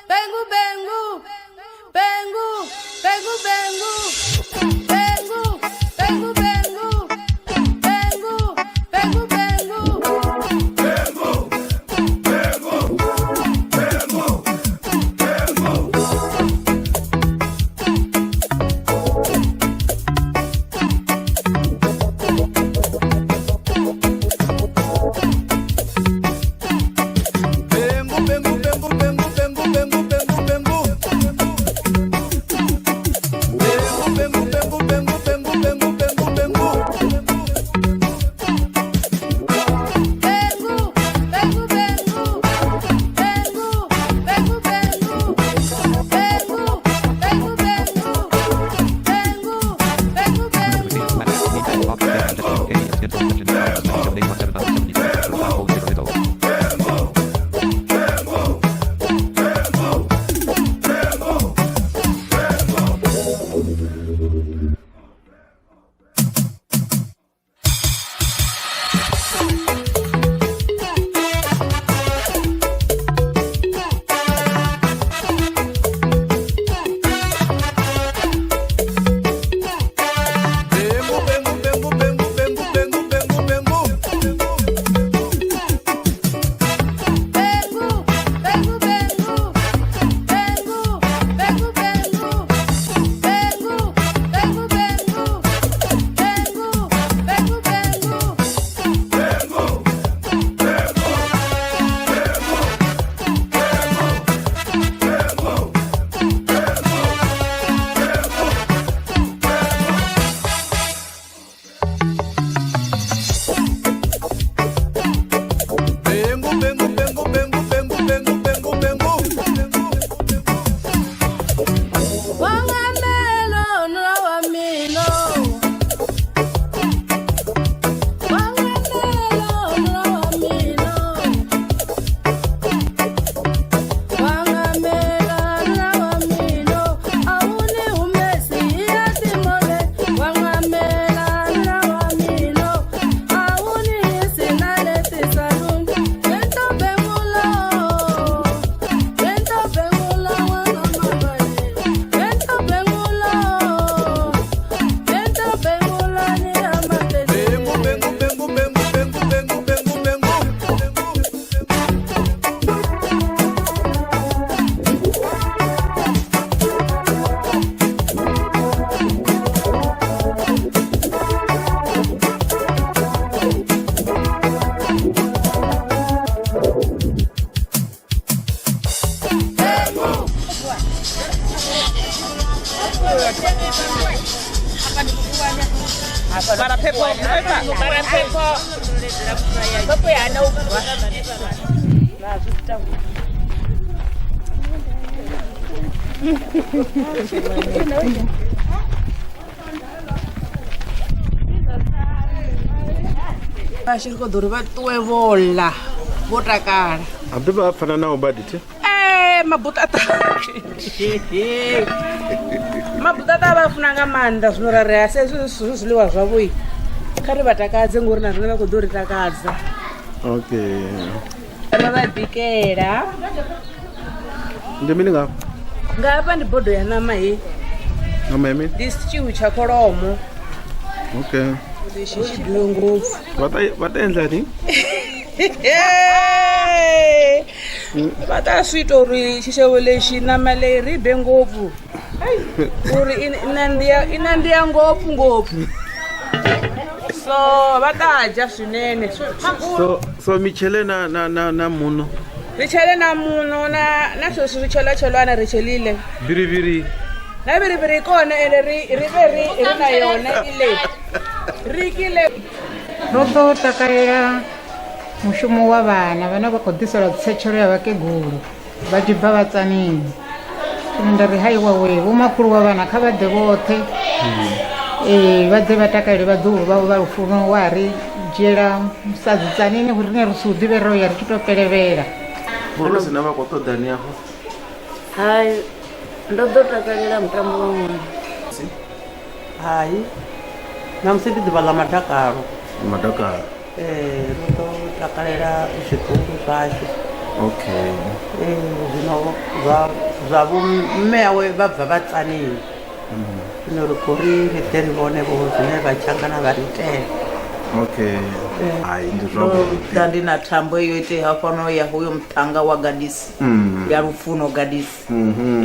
Bengu bengu. Bengu, bengu bengu. Bengu, bengu bengu. Bengu, bengu bengu. Bengu, bengu, bengu, bengu, bengu, bengu, bengu, bengu. Bengu, bengu, bengu, bengu, bengu, bengu, bengu, bengu. Bengu, bengu bengu. Bengu, bengu bengu. Bengu, bengu bengu. Bengu, bengu bengu. Bengu, bengu, bengu, bengu, bengu, bengu, bengu, bengu. Bengu, bengu bengu. Bengu, bengu bengu. Bengu, bengu bengu. Bengu, bengu bengu. Bengu, bengu, bengu, bengu, bengu, bengu, bengu, bengu. Wangamelo nwa wa mino. Wangamelo nwa wa mino. Wangamelo nwa wa mino. Awuni umesi iyatimole. Wangamelo nwa wa mino. Awuni isinale tisalung. Ento bengulo. Ento bengulo wangamabale. Ento bengulo. Ento bengulo ni amatete. Bengu, bengu, bengu, bengu, bengu, bengu, bengu, bengu. Mara phepo mara phepo phepo yana u bva. Vhashu ri khou ḓo uri vha ṱuwe vho ḽa vho takala. Hambi va fana na badi thi. Mabutata mabutata vha funa nga maanḓa zwino ra ri ase hezwi zwi zwiḽiwa zwavho kha ri vha takadze ngori na riṋe vha khou ḓo ri takadza. Okay. Ro vha bikela. Ndi mini ngafha? Nga hafha ndi bodo ya ṋama he. Ṋama ya mini? Ndi stew tsha kholomo. Okay. Lexi xi dyiwe ngopfu. Va ta va ta endla yini? Va ta swi twa uri xixevo lexi ṋama leyi ri be ngopfu. Uri i nandziha i nandziha ngopfu ngopfu. So va ta dya swinene. So mi chele na na na na muno. Ri chele na muno na na sweswi swi chelachelwana ri chelile. Biriviri. Na biriviri yi kona ene ri ri ve ri ri na yona i le. Ri kile. Ro ḓo takalela mushumo wa vhana vhane vha khou ḓiselwa tsetshelo ya vhakegulu vha tshi bva vhatsanini. Zwino nda ri haiwa we vhomakhulu wa vhana kha vha ḓe vhoṱhe ee vha ḓe vha takalele vhaḓuhulu vhavho vha lufuno wa ri dzhiela musadzi tsanini uri rine ri si u ḓivhe ro ya ri tshi tou pelevhela. Vho Rosina vha khou ṱoḓani afho? Hai, ndo ḓo takalela mutambo wa ṅwana. Hai, ṋamusi ndi ḓuvha ḽa madakalo. Madakalo. Ee, ro ḓo takalela zwiṱuku zwashu. Okay. Zwino zwa vho mme awe vha bva vha Tzaneen. Zwino ri khou ri ri ḓe ri vhone vho zwine vha Tshangana vha ri itela. Okay. Hai, ndi Ndo zwavhuḓi. ḓa ndi na thambo iyo itea hafhano ya hoyo muṱhanga wa Gadisi. Ya Lufuno Gadisi.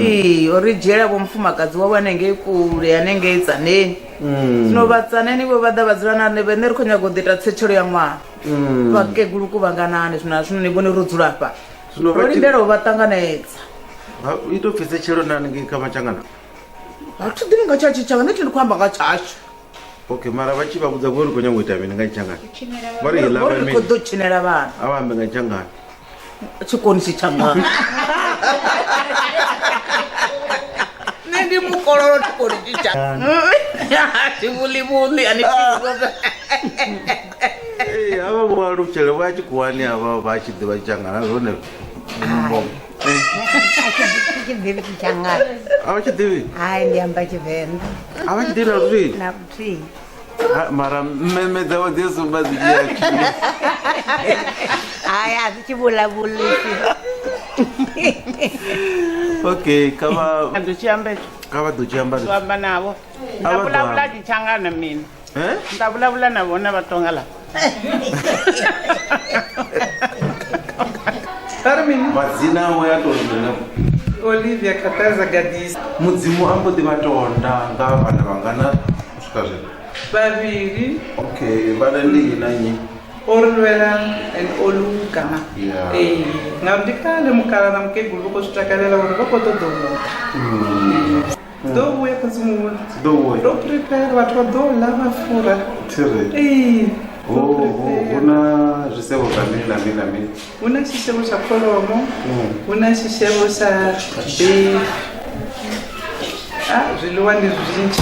Ee, o ri dzhiela vho mufumakadzi wawe hanengei kule hanengei Tzaneen. Zwino vha Tzaneen vho vha ḓa vha dzula na riṋe, vhene ri khou nyaga u ḓi ita tsetshelo ya ṅwana. Vhakegulu kuvhanganani zwino na zwino ni vhone ro dzula afha. Zwino Ro vha tshi- lindela u vha ṱanganedza. Vha i tou pfi tsetshelo na hanengei kha Matshangana? A thi ḓivhi nga tsha tshitshavha, nṋe thi ndi khou amba nga tshashu. Okay, mara vha tshi vha vhudza vho ri khou nyanga u ita mini nga Tshangana? Vha ri hiḽa Vho vha ri khou mini? ḓo tshinela vhana. A vha ambe nga Tshangana. Tshikoni tshitshangana. Nṋe ndi mukololo tshikoni tshitshangana. Thi vhuḽi vhuḽi ani Ee, havha vho alutshele vha tshikhuwani havha vha tshi ḓivha Tshangana zwone. Thi ḓivhi Tshangana. A vha tshi ḓivhi? Hai, ndi amba Tshivenḓa. A vha tshi ḓivhi na luthihi? Na luthihi. Ha, mara mmeme dzavho dzi a sumba dzi tshi ya tshini. Hai, a si tshivhulavhulisi. Okay, kha vha ḓo tshi amba hetsho. Kha vha ḓo tshi amba. Ḓo amba navho. A Nda vha ḓo vulavula amba. Tshangana mina. Eh? Nda vulavula na vhona Vatonga lava. Madzina awe a tou mini? Olivia Kataza Gadisi. Mudzimu a mbo ḓi vha tonda nga vhana vhangana u swika zwino? Vhavhili. Okay, vhana ndi nnyi na nnyi? Orlwela and Oluka. Yeah. Ee, ngauri ndi kale mukala na mukegulu vha khou zwi takalela uri vha khou ṱoḓa u ḓa. Ḓo vhuya khotsimulo. Ḓo vhuya. Ro prepare, vhathu vha ḓo ḽa vha fura. Thiri. Ee. Hu na zwisevho zwa mini na mini na mini? Hu na xixevo xa kholomo, hu na xixevo xa beef. Ah, zwiḽiwa ndi zwinzhi.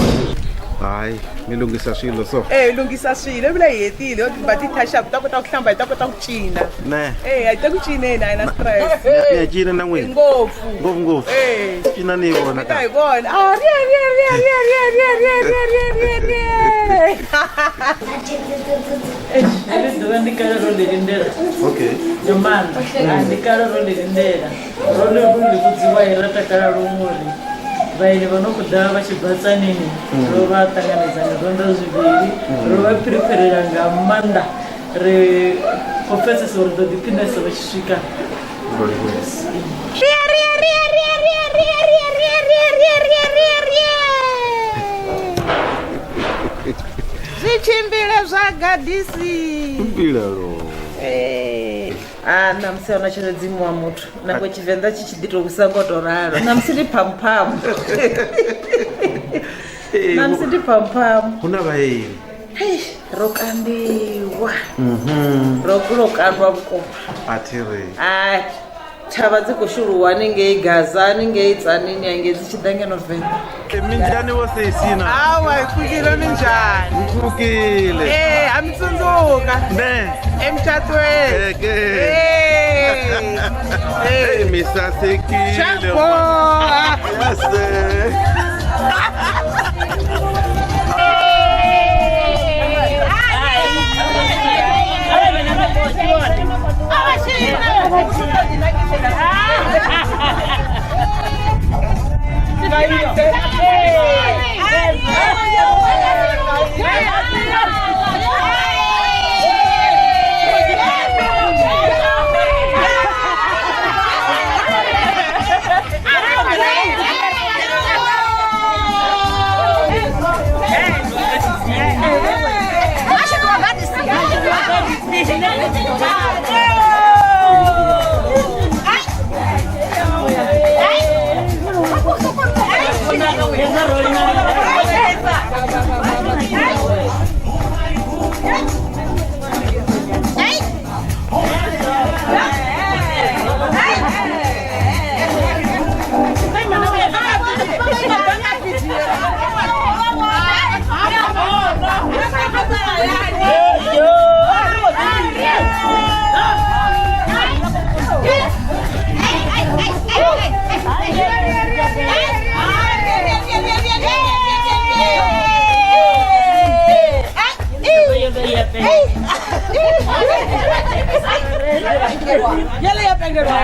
Hayi, mi lunghisa swilo so. Eh, lunghisa swilo ivile hi hetile yo ba ti-touch-up ta kota ku hlamba hi ta kota ku cina. Ne. Eh, a hi ta ku cineni, a hi na stress. Mi ya cina na n'wina? Ngopfu. Ngopfu ngopfu. Eh. Cina ni yi vona Mi ta ka. hi vona. Ah, rie rie rie rie rie rie rie rie rie rie rie. Heḽi ḓuvha ndi kale ro ḽi lindela. Okay. Nga maanḓa. Ah, ndi kale ro ḽi lindela. Ro ḽi ro ḽi vhudziwa he ra takala luṅwe uri vhaeni vha no khou ḓa vha tshi bva Tzaneen ro vha ṱanganedza nga zwanḓa zwivhili, ro vha phiripherela nga maanḓa, ri khou pfesesa uri ḓo ḓiphinesa vha tshi swika. Ndo livhuwesa. Rie rie rie rie rie rie rie rie rie rie rie rie rie. Zwi tshimbile zwa Gadisi. Mbilalo. A ṋamusi a huna tshiredzimu wa muthu nangwe Tshivenḓa tshi tshi ḓi tou vhusa ngo tou ralo, ṋamusi ndi phamphamu, ṋamusi ndi phamphamu. Hu na vhaeni. Hei, ro kambiwa. Ro ro kandwa vhukuma. A thi ri. A thavha dzi khou shuluwa haningei Gaza, haningei Tzaneen, hangei dzi tshi ḓa ngeno Venḓa. Minjhani vo sesi na? Hawa, hi pfukile minjhani? Hi pfukile. Eh, a mi tsundzuka. Ne. Emucatweni. Eke. Hey, mi sasekile. Xaboha. Yes. Yele ya pengelwa.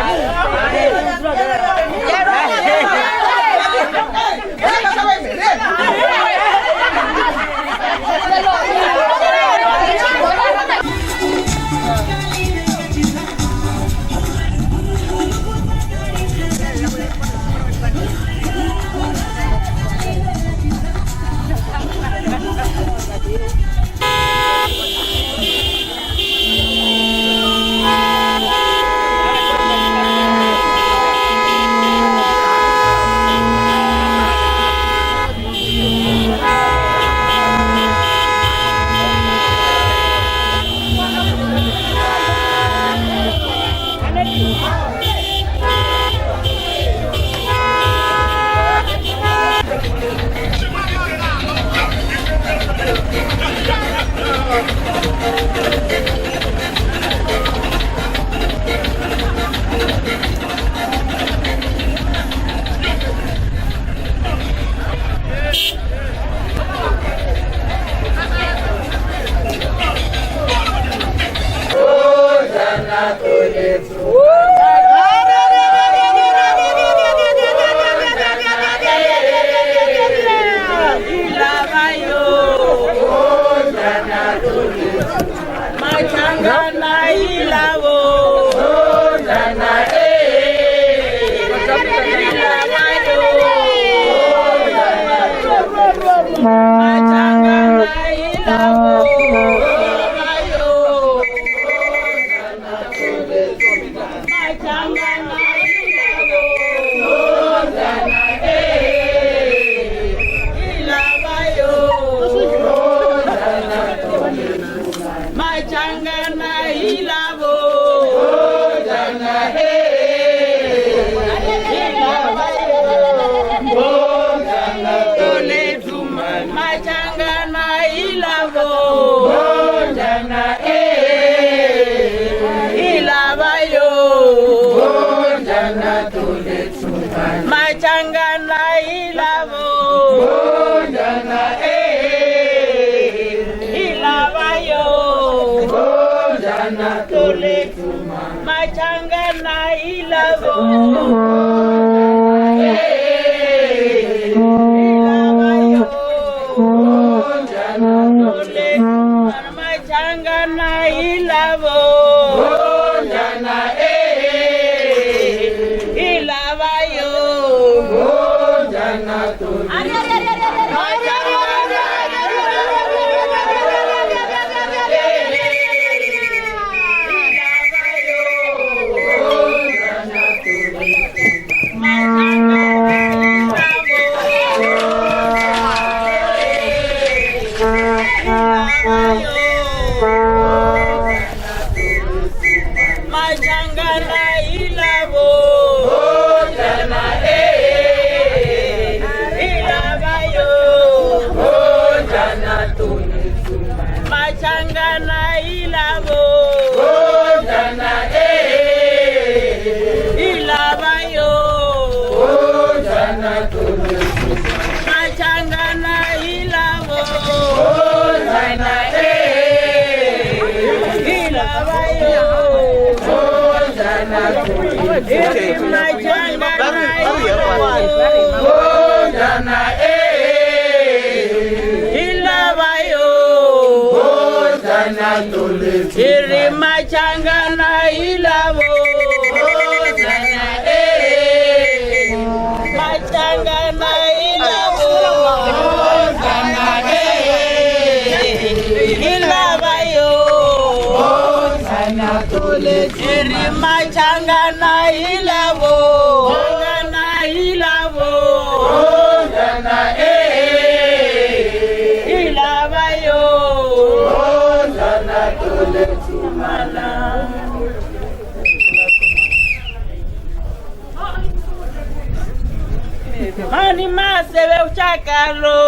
Mani masebe uchakalo,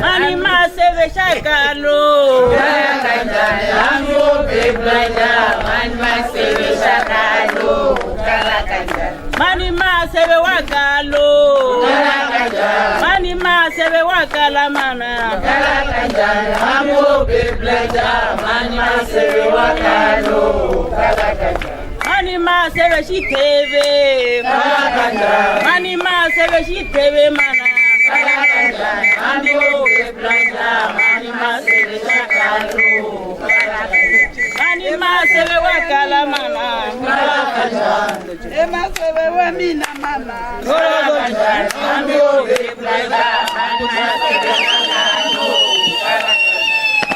mani masebe chakalo, mani masebe wakalo, mani masebe wakala mana. Mani maseve xitheve mani maseve xitheve mana mani maseve wa kala mana Emaseve wa mina mana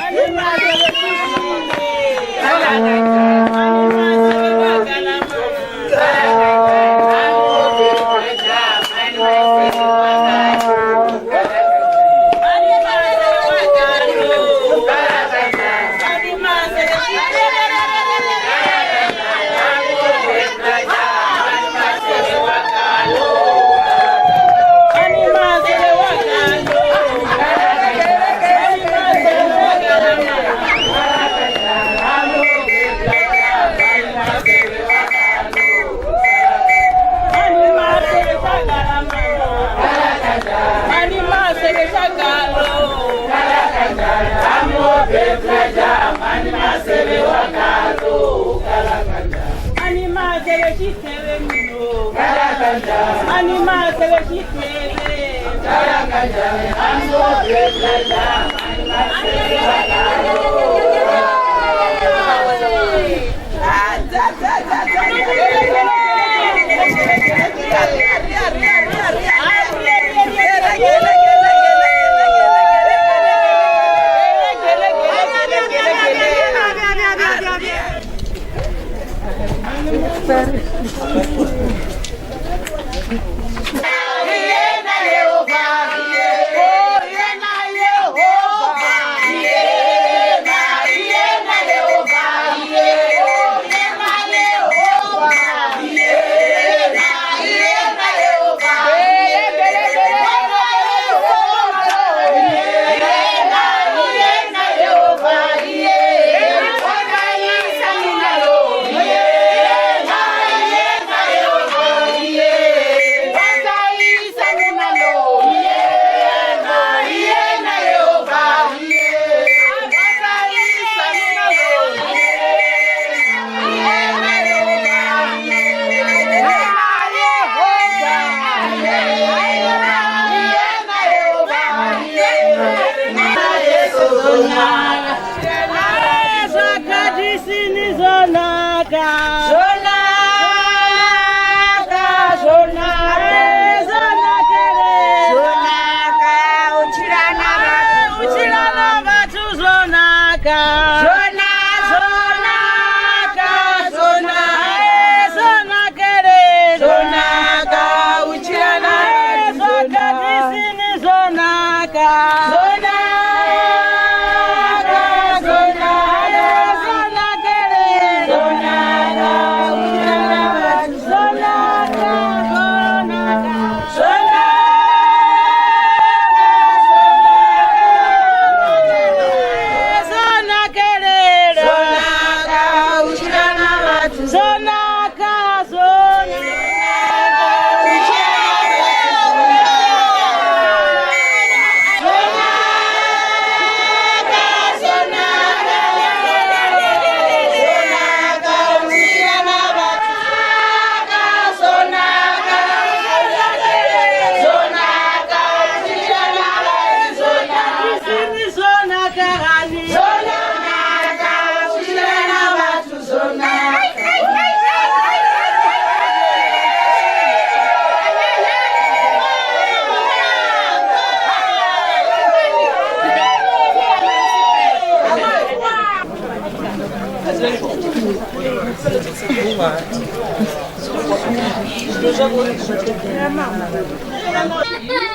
mani maseve xitheve mani maseve wa kala Mani maseve xitheve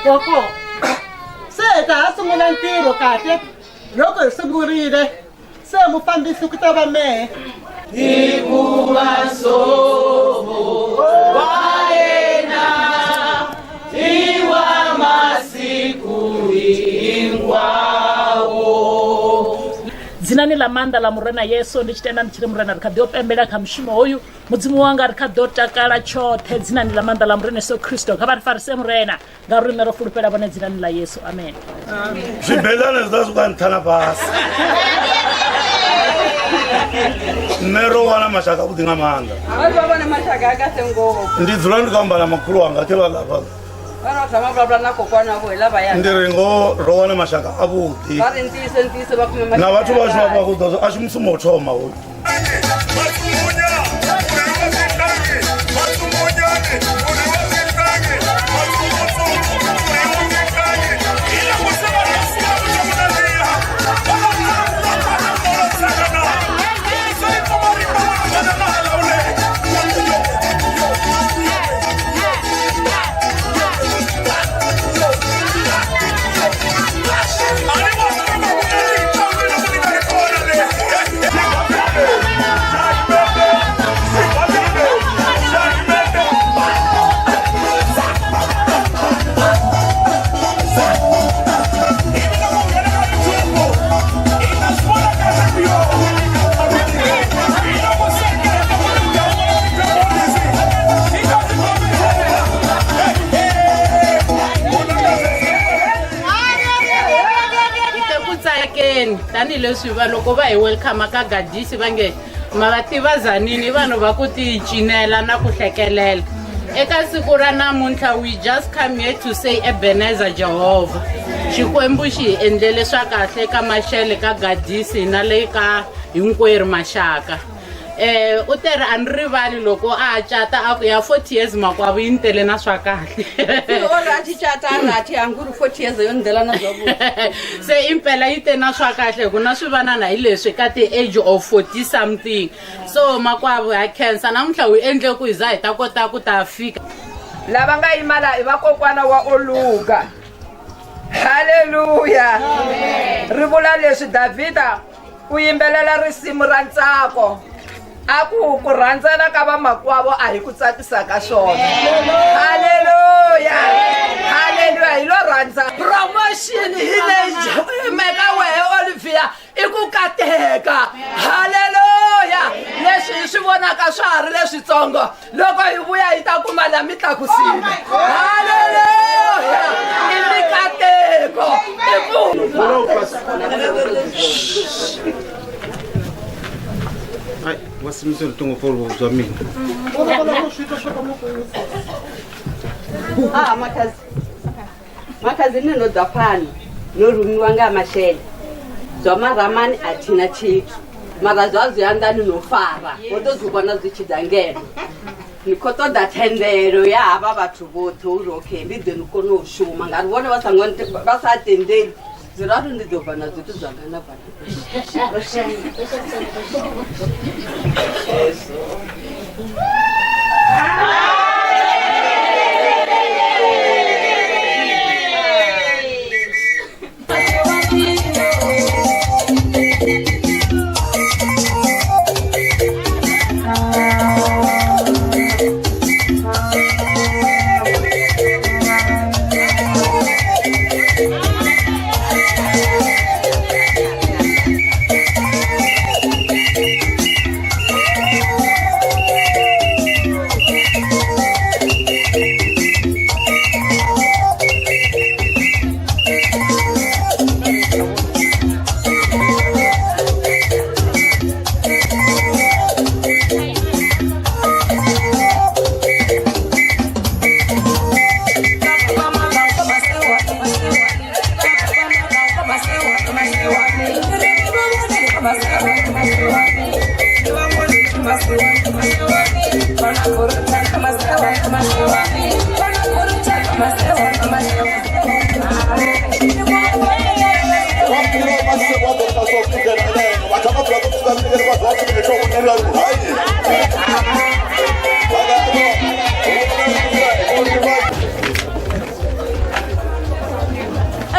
Koko se hi ta ha sungula ntirho kahle loko hi sungurile se mufambisi ku ta va mehe hikuva nsovo wa yena i wa masiku hinkwawo. Dzinani Dzinani ḽa maanḓa ḽa Murena Yesu ndi tshi tenda ndi tshi ri Murena ri kha ḓi o pembela kha mushumo hoyu. Mudzimu wanga ri kha ḓo takala tshoṱhe dzinani ḽa maanḓa ḽa Murena Yesu Kristo. Kha vha ri farise Murena ngauri riṋe ro fulufhela vhone dzinani ḽa Yesu. Amen. Zwibelane zwi ḓa zwi kha nṱha na fhasi. Nṋe ro wana mashaka avhuḓi nga maanḓa. Vha vha vhona mashaka a kahle ngopfu. Ndi dzula ndi khou amba na makhulu wanga khe vha ḽa fhaḽa. Va ri va tshama va vulavula na kokwana wa vho hi lavaya. Ndi ri ngoho ro wana mashaka avhuḓi. Va ri ntiyiso ntiyiso va kume Na vhathu vhashu vha vha khou ḓo a si mushumo wa u thoma hoyu. Hi te ku tsakeni tanihileswi va loko va hi welcome ka Gadisi va nge ma va tiva Zanini i vanhu va ku ti cinela na ku hlekelela. Eka siku ra namuntlha we just come here to say Ebenezer Jehovah. Xikwembu xi hi endlele swa kahle ka Mashele ka Gadisi na le ka hinkwerhu maxaka. U te ri a ni rivali loko a ha cata a ku ya 40 years makwavo yi ni tele na swa kahle. O ri a tshi cata a ri a thi hangi uri 40 years yo ni ḓela na zwavhuḓi. Se impela yi te na swa kahle hi ku na swivanana hi leswi ka ti-age of 40 something. So makwavo ha khensa namuntlha wu endle ku hi za hi ta kota ku ta fika. Lava nga yima laha i vakokwana wa Oluga. Haleluya! Ri vula leswi Davhida u yimbelela risimu ra ntsako a ku ku rhandzana ka vamakwavo a hi ku tsakisa ka swona. Haleluya! Haleluya! Hi lo rhandza. Promotion hi leyi meka wehe Olivia i ku kateka. Haleluya! Leswi hi swi vonaka swa ha ri leswitsongo loko hi vuya hi ta kuma la mi tlakusile. Haleluya! I mikateko. I ku Ai, va simise riqingho for bya mina. Ah, Makhazi. Makhazi nṋe no ḓa fhano no rumiwa nga Mashele. Zwa maramani a thina tshithu. Mara zwa zwi anḓani no fara. Wo ḓo zwi vhona zwi tshi ḓa ngeno. Ni khou ṱoḓa thendelo ya havha vhathu vhoṱhe uri okay ndi ḓe ni kone u shuma ngauri vhone vha sa vha sa tendeli zwiraru ndi ḓo bva na zwithu zwanga na bva na.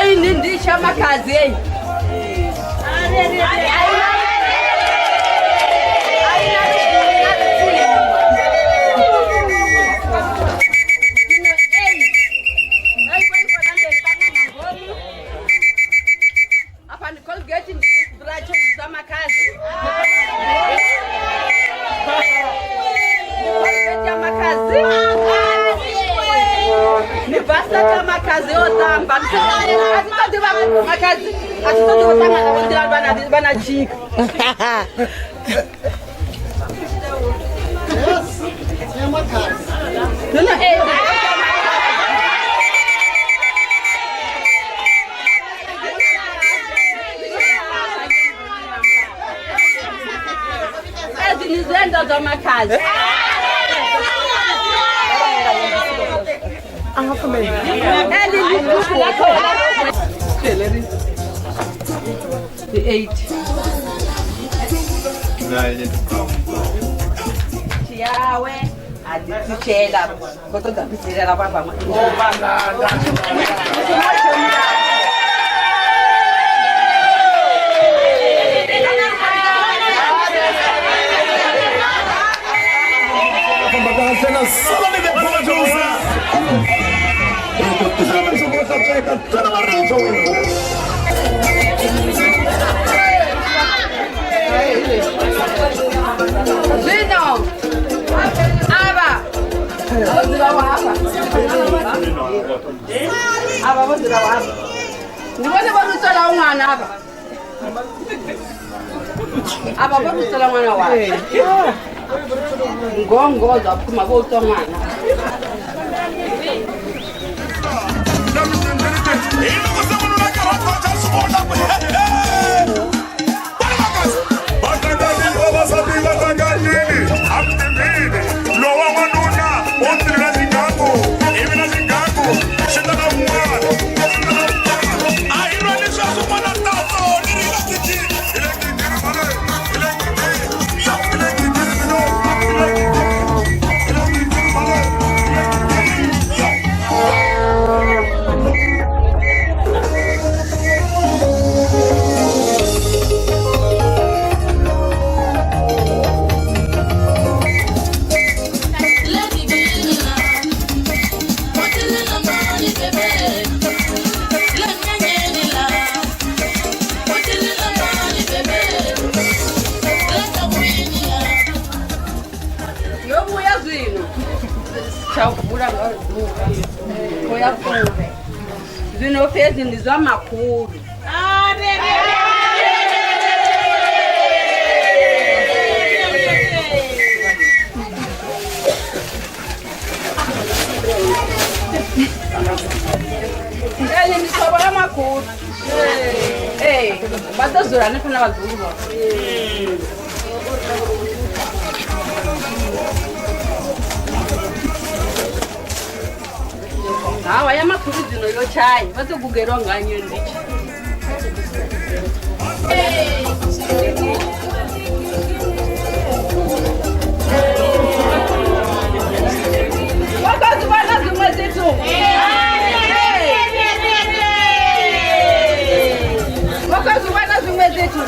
Ei, nindisha Makhazi ei. Afha ndi Colgate ndi brush zwa Makhazi. Ni basa ka makhadzi o tamba. A thi ṱoḓi vha makhadzi, a thi ṱoḓi u ṱangana vho nḓila vha na tshika. No, Ezi ni zwenza zwa makhadzi. Eli liduku lakhona. Ndi 8. Yawe a ḓi ṱutshela khou ṱoḓa fhidzelela vha vhaṅwe. Famba kahle na Solani the producer. Tsena marito. Zwino avha vho dzulaho hafha, avha vho dzulaho hafha ndi vhone vho ri tswelaho ṅwana avha, avha vho ri tswela ṅwana washu ngoho ngoho zwa vhukuma vho tswa ṅwana. Yo vhuya zwino tsha u vula nga ḓuvha khou ya kule zwino fhedzi ndi zwa makhulu. Eli ndi thovho ya makhulu. Ee, vha ḓo dzula hanefha na vhaḓuhulu vhoṱhe. Hawa ya makhulu zwino yo tshaya vha ḓo gugeliwa nga nnyi nditshi. Vha khou zwi vhona zwiṅwe zwithu. Vha khou zwi vhona zwiṅwe zwithu.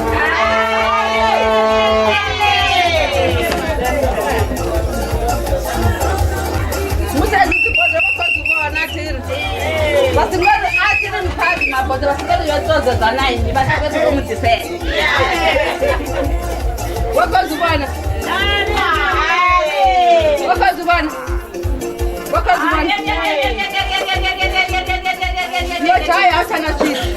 Musi hezwi dzibodo vha khou zwi vhona thiri. Vha si ngori a thiri mphathi mabodo vha si ngori yo ṱoḓedza na nnyi vha si ngori vho mu ḓisela. Vha khou zwi vhona. Vha khou zwi vhona. Vha khou zwi vhona. Yo tshaya a tshana tshithu.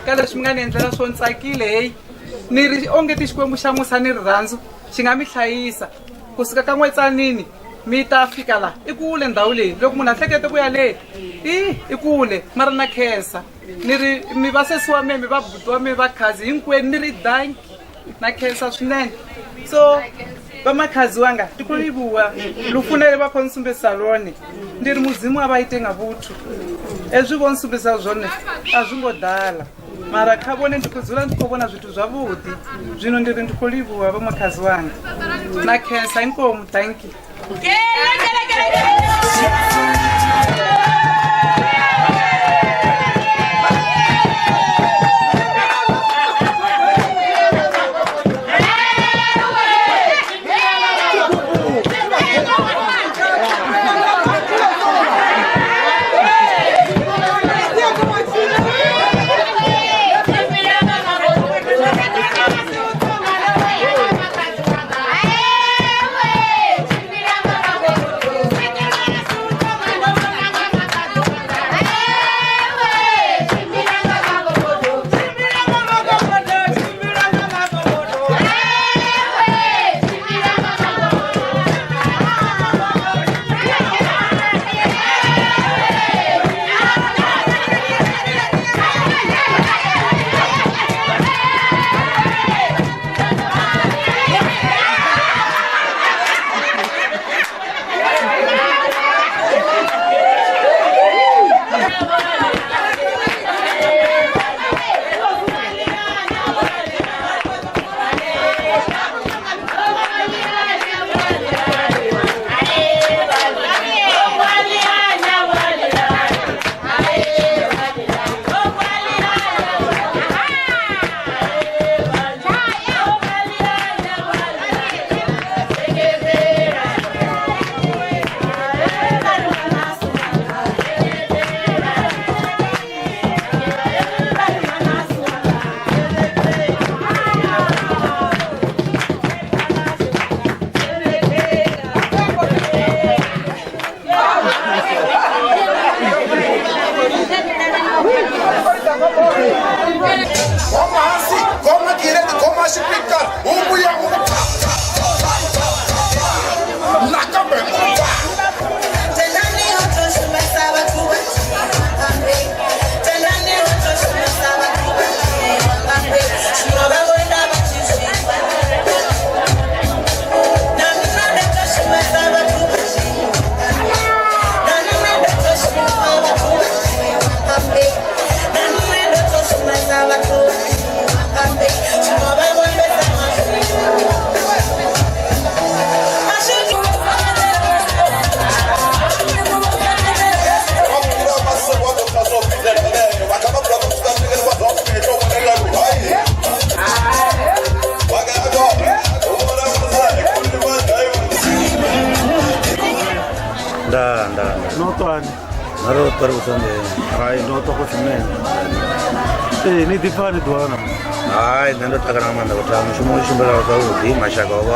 Ka leswi mi nga ni endlela swo ntsakile heyi ni ri onge ti xikwembu xa musa ni rirhandzu xi nga mi hlayisa kusuka ka n'wetsanini mi ta fika laha i kule ndhawu leyi loko munhu a hlekete ku ya le i i kule mara na khensa ni ri mi va sesi wa me mi va buti wa me va khazi hinkwenu ni ri danki na khensa swinene so va makhazi wanga ndi khou livhuwa lufunele vha khou nsumbedzisa lwone ndi ri mudzimu a vha ite nga vhuthu hezwi vho nsumbedzisa zwone a zwi ngo ḓala mara kha vhone ndi khou dzula ndi khou vhona zwithu zwavhuḓi zwino ndi ri ndi khou livhuwa vho makhazi wanga na khensa inkomu danki. Nda nda nda. No ṱwani? Na ro ṱwa ri vhuṱambeni. Hai, ndo ṱwa khosimene. Ee, ni ḓipfa hani ḓuvha ḽa ṋamusi? Hai, nṋe ndo takala nga maanḓa vhutha mushumo u tshimbila zwavhuḓi, mashaka o vha